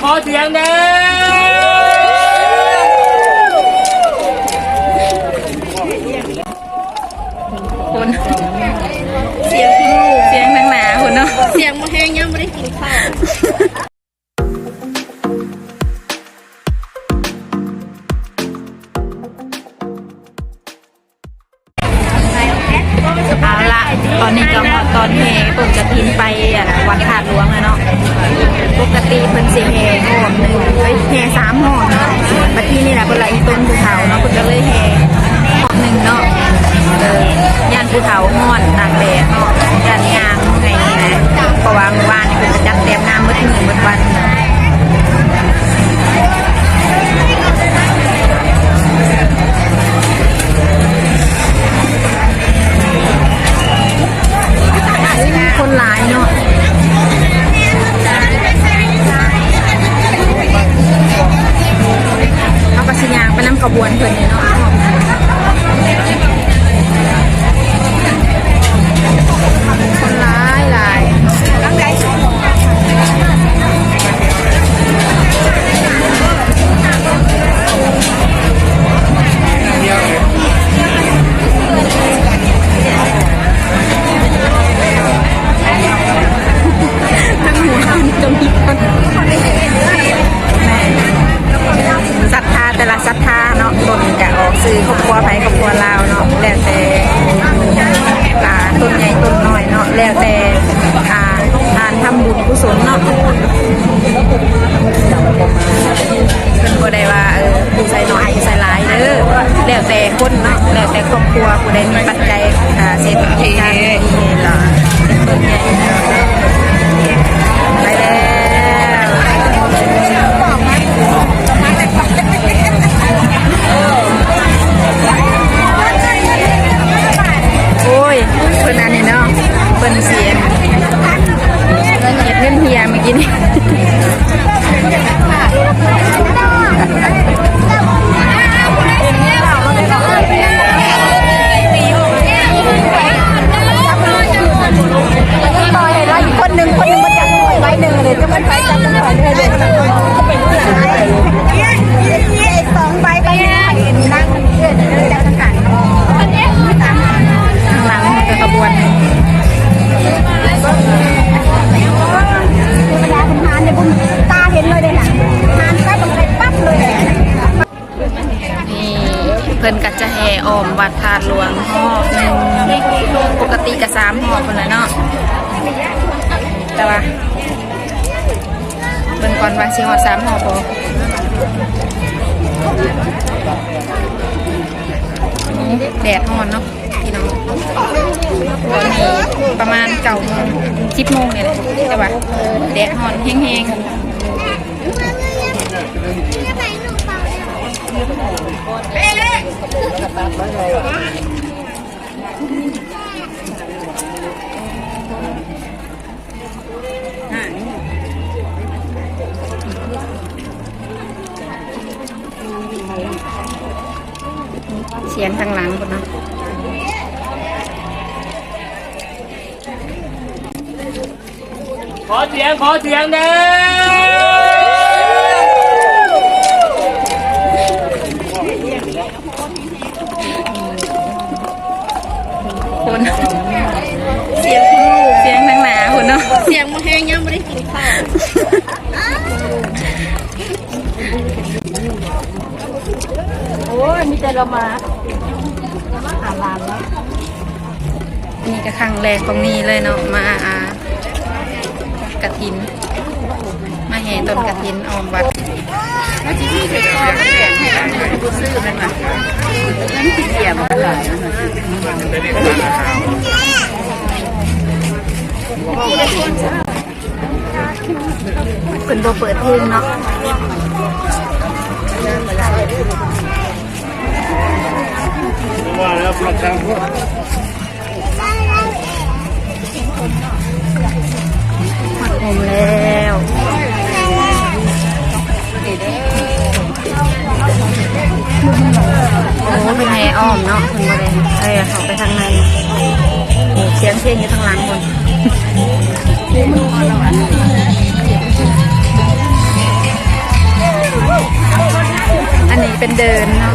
ຂໍສຽງແດ່ ຄົນ ສຽງ ສຽງທາງໜ້າພຸ້ນເນາະ ສຽງບໍ່ແຮງ ຍັງບໍ່ໄດ້ກິນເຂົ້າ. ເອົາລະ ຕອນນີ້ກໍຮອດຕອນແຫ່ຕົ້ນກະຖິນໄປ ອັນ ວັດທາດຫຼວງແລ້ວເນາະ. ປົກກະຕິເພິ່ນຊິແຫ່ຮອບໜຶ່ງ ເອີຍ ແຫ່ສາມຮອບເນາະ. ບັດທີນີ້ລະເພິ່ນລະອີ່ຕົນຜູ້ເຖົ້າເນາະ ເພິ່ນກໍເລີຍແຫ່ຮອບໜຶ່ງເນາະ. ເອີ ຢ້ານຜູ້ເຖົ້າຮ້ອນຕາກແດດເນາະ ຢ້ານຍ່າງເມື່ອຍນະ ເພາະວ່າມື້ວານນີ້ເພິ່ນກໍຈັດແຕ້ມງາມໝົດມື້ໝົດວັນ. ຄົນຫຼາຍເນາະ ເຮົາກໍຊິຍ່າງໄປນຳຂະບວນເພິ່ນນີ້ເນາະ. ຄົນຫຼາຍຫຼາຍ. ທັງຫົວຄົນກໍມີຄົນ ສັດທາແຕ່ລະສັດທາເນາະ ຕົນກະອອກຊື່ຄອບຄົວໃຜຄອບຄົວລາວເນາະ ແລ້ວແຕ່ ອ່າ ຕົນໃຫຍ່ຕົນນ້ອຍເນາະ ແລ້ວແຕ່ ອ່າ ການທຳບຸນກຸສົນເນາະ. ເພິ່ນບໍ່ໄດ້ວ່າ ເອີ ຜູ້ໃສ່ໜ້ອຍຜູ້ໃສ່ຫຼາຍເດີ ແລ້ວແຕ່ຄົນເນາະ ແລ້ວແຕ່ຄອບຄົວ ຜູ້ໃດມີປັດໄຈ ອ່າ ເສດຖະກິດການເງິນ ເປັນຕົ້ນໃຫຍ່ ໄປແລ້ວ. ໂອ້ຍ ເພິ່ນອັນນີ້ເນາະ ເພິ່ນຊິເຮັດເງິນເຮຍມື້ກີ້ນີ້. ຄົນໜຶ່ງ ຄົນໜຶ່ງມາຈັບໄວ້ໜຶ່ງເລີຍ ຈະມັນໄປຈັບໄປເລີຍ ສອງໃບໄປ ນັ່ງເດີນຈັກສະຖານ ຂ້າງຫຼັງກໍຂະບວນ ເທວະດາເພິ່ນຜ່ານເດ້ ບຸນຕາເຫັນເລີຍເດ້ນະ ຜ່ານໄປບັງໄປປັບເລີຍ. ນີ້ເພິ່ນກໍຈະແຫ່ອ້ອມວັດທາດຫຼວງຮອບໜຶ່ງ ປົກກະຕິກໍສາມຮອບພຸ້ນລະເນາະ ແຕ່ວ່າເບິ່ງກ່ອນວ່າຊິຮອດສາມຮອບບໍ່. ແດດຮ້ອນເນາະພີ່ນ້ອງ ຕອນນີ້ປະມານເກົ້າໂມງ ສິບໂມງນີ້ແຫຼະ ແຕ່ວ່າແດດຮ້ອນແຮງໆ. ສຽງທາງຫຼັງພຸ້ນເນາະ. ຂໍສຽງ ຂໍສຽງແດ່ ຄົນ ສຽງ ສຽງທາງໜ້າພຸ້ນເນາະ ສຽງບໍ່ແຮງ ຍັງບໍ່ໄດ້ກິນເຂົ້າ. ໂອ້ຍ ມີແຕ່ລາວມາ ຫາຫຼານເນາະ. ນີ້ກໍຄັ້ງແລກຂອງນີເລີຍເນາະ ມາ ອ່າ ກະຖິນ ມາແຫ່ຕົ້ນກະຖິນອ້ອມວັດ. ເພິ່ນບໍ່ເປີດເພງເນາະ. ວ່າແລ້ວ ໂຮມແລ້ວ ໂອ້ ເພິ່ນແຫ່ອ້ອມເນາະ ເພິ່ນບໍ່ໄດ້ ເອີ ເຂົ້າໄປທາງໃນ. ໂອ້ ສຽງເພງຢູ່ທາງຫຼັງພຸ້ນ. ເດີນເນາະ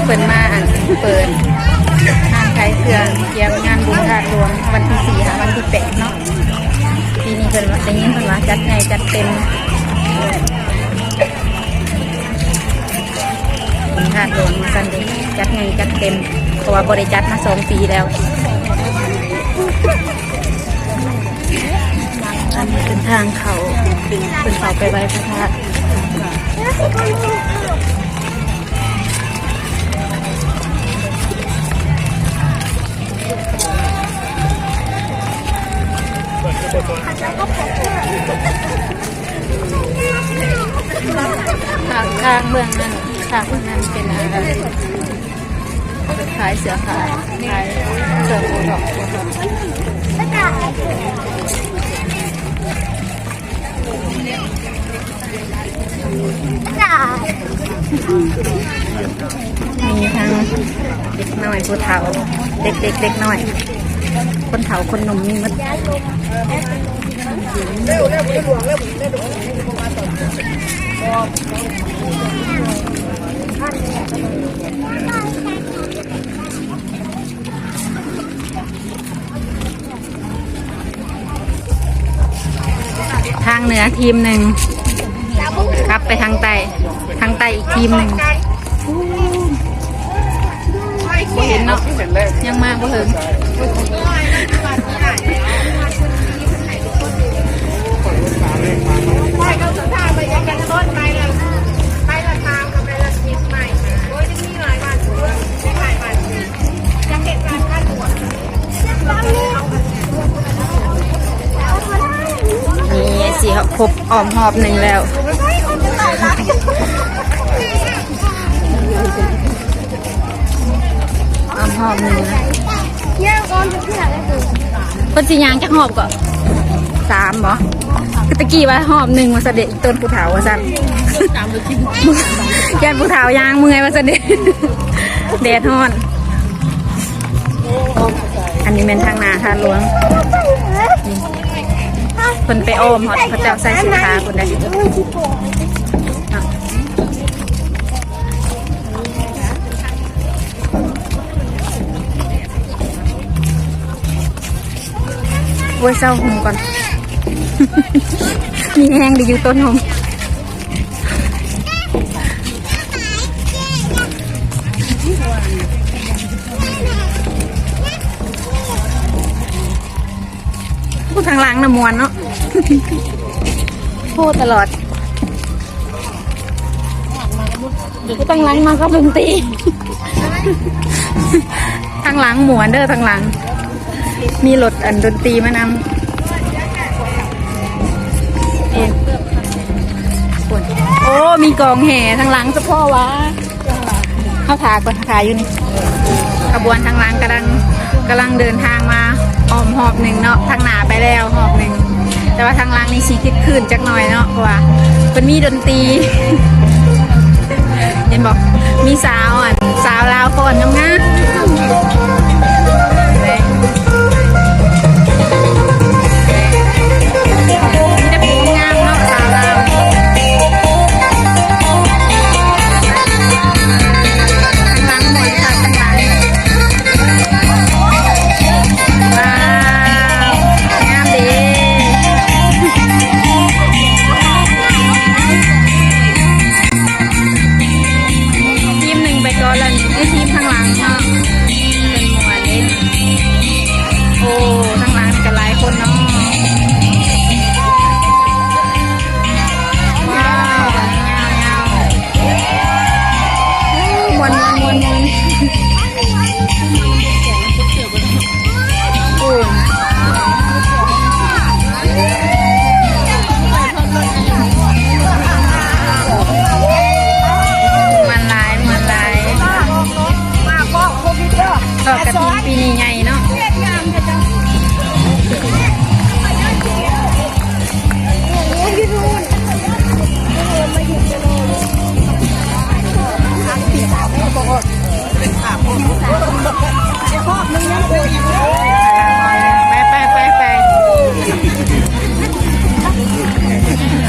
ເພິ່ນມາອັນເປີດຮ້ານຂາຍເຄື່ອງ ກຽມງານບຸນທາດຫຼວງ ວັນທີສີ່ຫາວັນທີແປດເນາະ. ປີນີ້ເພິ່ນວ່າ ໄດ້ຍິນເພິ່ນວ່າຈັດໃຫຍ່ຈັດເຕັມ ບຸນທາດຫຼວງວ່າຊັ້ນເດ ຈັດໃຫຍ່ຈັດເຕັມ ເພາະວ່າບໍ່ໄດ້ຈັດມາສອງປີແລ້ວ. ອັນນີ້ເປັນທາງເຂົ້າ ເພິ່ນເຂົ້າໄປໄຫວ້ພະທາດ. ທາງ ທາງເບື້ອງນັ້ນ ທາງເບື້ອງນັ້ນເປັນ ເປັນຂາຍເສື້ອຜ້າ ຂາຍເຄື່ອງໂອທັອບ ໂອທັອບ. ມີທັງເດັກນ້ອຍ ຜູ້ເຖົ້າ ເດັກໆ ເດັກນ້ອຍ ຄົນເຖົ້າຄົນໜຸ່ມມີໝົດ. ທາງເໜືອທີມໜຶ່ງ ກັບໄປທາງໃຕ້ ທາງໃຕ້ອີກທີມໜຶ່ງ. ບໍ່ເຫັນເນາະ ຍັງມາບໍ່ເຖິງ. ນີ້ຊິຄົບອ້ອມຮອບໜຶ່ງແລ້ວ ອ້ອມຮອບໜຶ່ງນະ. ເພິ່ນຊິຍ່າງຈັກຮອບເກາະ? ສາມບໍ? ຄືຕະກີ້ວ່າຮອບໜຶ່ງວ່າຊັ້ນເດ. ຕົ້ນຜູ້ເຖົ້າວ່າຊັ້ນ ຢ້ານຜູ້ເຖົ້າຍ່າງເມື່ອຍວ່າຊັ້ນເດ ແດດຮ້ອນ. ອັນນີ້ແມ່ນທາງໜ້າທາດຫຼວງ ນີ້ ເພິ່ນໄປອ້ອມຮອດ ເຂົາເຈົ້າໃສ່ສິນຄ້າພຸ້ນເດ້. ໂອ້ຍ ເຊົາຫຸ່ມກ່ອນ ມີແຮງໄດ້ຢູ່ຕົ້ນຫຸ່ມ. ຜູ້ທາງຫຼັງນະມ່ວນເນາະ ໂອ້ ຕະຫຼອດ. ທາງຫຼັງມາກັບດົນຕີ ທາງຫຼັງມ່ວນເດີ ທາງຫຼັງມີລົດອັນດົນຕີມານຳ. ເອີ ໂອ້ ມີກອງແຫ່ທາງຫຼັງສະເພາະວ່າ ເຮົາຖ້າກ່ອນ ຖ້າຢູ່ນີ້ ຂະບວນທາງຫຼັງກຳລັງ ກຳລັງເດີນທາງມາອ້ອມຮອບໜຶ່ງເນາະ ທາງໜ້າໄປແລ້ວຮອບໜຶ່ງ ແຕ່ວ່າທາງຫຼັງນີ້ຊິຄຶກຄື້ນຈັກໜ້ອຍເນາະ ເພາະວ່າເພິ່ນມີດົນຕີ. ເຫັນບໍ່ ມີສາວ ອັນ ສາວລາວຟ້ອນງາມໆ ມີແຕ່ຜູ້ງາມເນາະ ສາວລາວ. ທາງຫຼັງໝົດ ວ້າວ ງາມເດ້. ທີມໜຶ່ງໄປກ່ອນແລ້ວນີ້ ຄືທີມທາງຫຼັງເນາະ.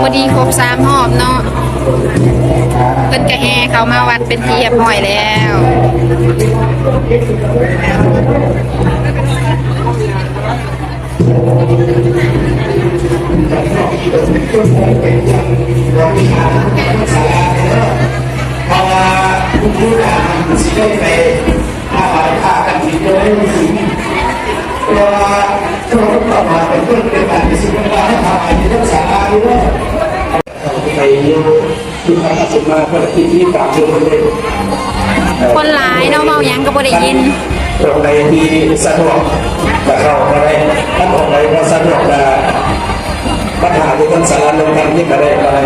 ພໍດີຄົບສາມຮອບເນາະ ເພິ່ນກະແຫ່ເຂົ້າມາວັດເປັນທີ່ຮຽບຮ້ອຍແລ້ວ. ເພາະວ່າຄູບາອາຈານຊິໄດ້ໄປຖວາຍຜ້າກັນຕິນໂດຍ ເພາະວ່າເຈົ້າຕ້ອງມາເປັນເພື່ອນເປັນການທີ່ສຸດວ່າໃຫ້ຖວາຍຢູ່ທາງສາລານີ້ເນາະ. ໄປຢູ່ ຄືເຂົາເຈົ້າຊິມາເພິ່ນກໍຕິດຕາມຢູ່ເບິ່ງເດ້. ຄົນຫຼາຍເນາະ ເວົ້າຫຍັງກໍບໍ່ໄດ້ຍິນ. ອົງໃດທີ່ສະດວກກໍເຂົ້າມາໄດ້ ຄັນອົງໃດບໍ່ສະດວກກໍມາຖ້າຢູ່ເທິງສາລາລົມທຳນີ້ກໍໄດ້ ກໍໄດ້.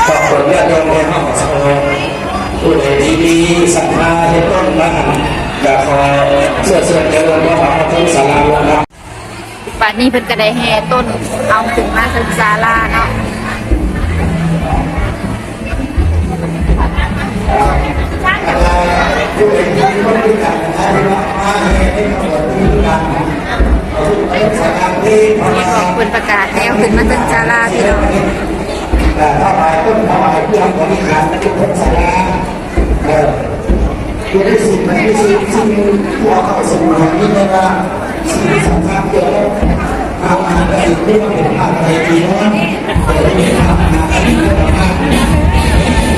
ຂອບຄຸນຍາດໂຍມໃນຫ້ອງສະຫະ ຜູ້ໃດທີ່ມີສັດທາເຮັດບຸນມາຫັ້ນ ກໍຂໍເຊື້ອເຊີນຈະເລີນພອນເຂົ້າມາເທິງສາລານຳ. ບາດນີ້ເພິ່ນກໍໄດ້ແຫ່ຕົ້ນເອົາຂຶ້ນມາເທິງສາລາເນາະ. ນີ້ກໍເພິ່ນປະກາດແລ້ວ ຂຶ້ນມາເທິງສາລາພີ່ນ້ອງ. ເອີ ເອີ ຢູ່ໃນສິ່ງໃດທີ່ສິ່ง สิ่ง พวกเขาสงวนนี่เรียกว่าสิ่งสำคัญเดียว ทำอะไรเพื่อเป็นอะไรดีนะ แต่ไม่ได้ทำอะไรเพื่อทำ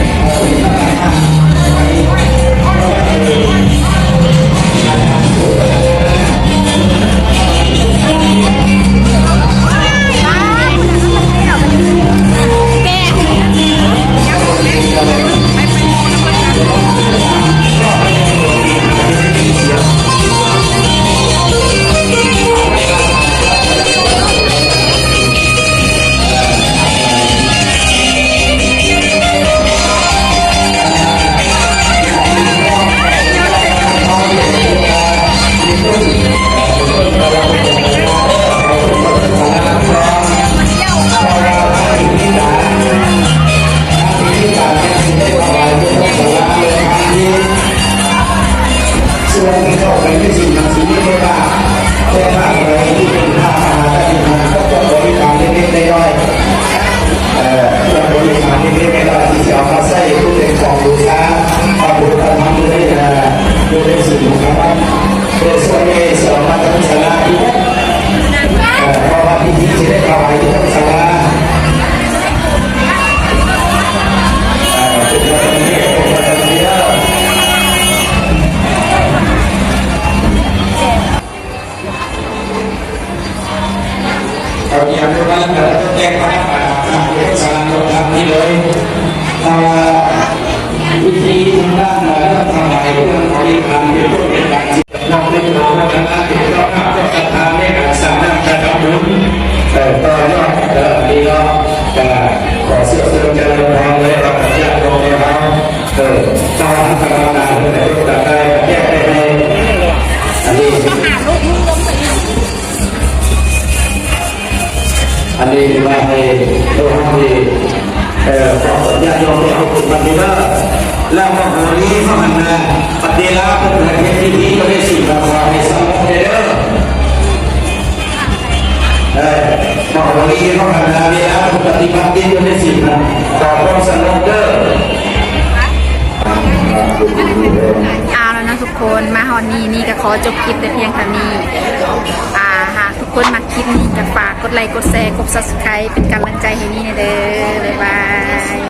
ເຂົ້າໄປໃນສິ່ງທີ່ມີຄຸນຄ່າ ແຕ່ຖ້າຜູ້ໃດທີ່ເປັນພາຫະນະທີ່ດີ ກໍຈະບໍລິການເລັກໆນ້ອຍໆ ເອີ ຈະບໍລິການເລັກໆນ້ອຍໆ ທີ່ຈະເອົາມາໃຊ້ເປັນຂອງບູຊາ ພະພຸດທະທຳຢູ່ໃນ ເອີ ຢູ່ໃນສິ່ງຂອງມັນ ໂດຍສ່ວນໃຫຍ່ຊິເອົາມາທັງສາລາທີ່ ເອີ ເພາະວ່າພິທີຊິໄດ້ຖວາຍຢູ່ທັງສາລາ. ເອົາເກີຍມາແລ້ວກໍແຈ້ງພະນັກງານສາລາລົງທາງນີ້ເລີຍ ເພາະວ່າພິທີທາງດ້ານເລື່ອງຖວາຍເຄື່ອງບໍລິການເປັນຕົ້ນເປັນການ ນຳເປັນພະນັກງານເປັນເຈົ້າພາບເຈົ້າສັດທາໃນການສ້າງນ້ຳກະທຳບຸນ ເອີ ຕໍ່ຍອດ ເອີ ອັນນີ້ເນາະ ກະຂໍເຊີນເຊີນຈະເລີນພອນເລີຍເນາະ ຍາດໂຍມເຮົາ ເອີ ຕໍ່ທາງກຳມະການເພິ່ນໄດ້ລົງກະໄດ້ແຈ້ງໄດ້ໃຫ້ ອັນນີ້ ອັນນີ້ວ່າໃຫ້ໂຕເຮົານີ້ ເອີ ຂໍຍາດໂຍມເຮົາຂຶ້ນມານີ້ເດີ ແລ້ວກໍໂຫລີເຮົາຫັ້ນນະ ປະເດລາເພິ່ນໃຫ້ເຮັດພິທີກໍໄດ້ສິ ກໍຂໍໃຫ້ສະຫງົບເດີ ເອີ ມະໂຫຣີລີເຮົາຫັ້ນນະ ເວລາເພິ່ນປະຕິບັດກິດຢູ່ໃນສິນນະ ຂໍຄວາມສະຫງົບເດີ. ເອົາແລ້ວເນາະທຸກຄົນ ມາຮອດນີ້ ນີ້ກໍຂໍຈົບຄລິບແຕ່ພຽງເທົ່ານີ້ ອ່າ ຫາກທຸກຄົນມັກຄລິບນີ້ກໍຝາກກົດໄລ ກົດແຊ ກົດ Subscribe ເປັນກຳລັງໃຈໃຫ້ນີ້ແດ່ເດີ ບາຍບາຍ.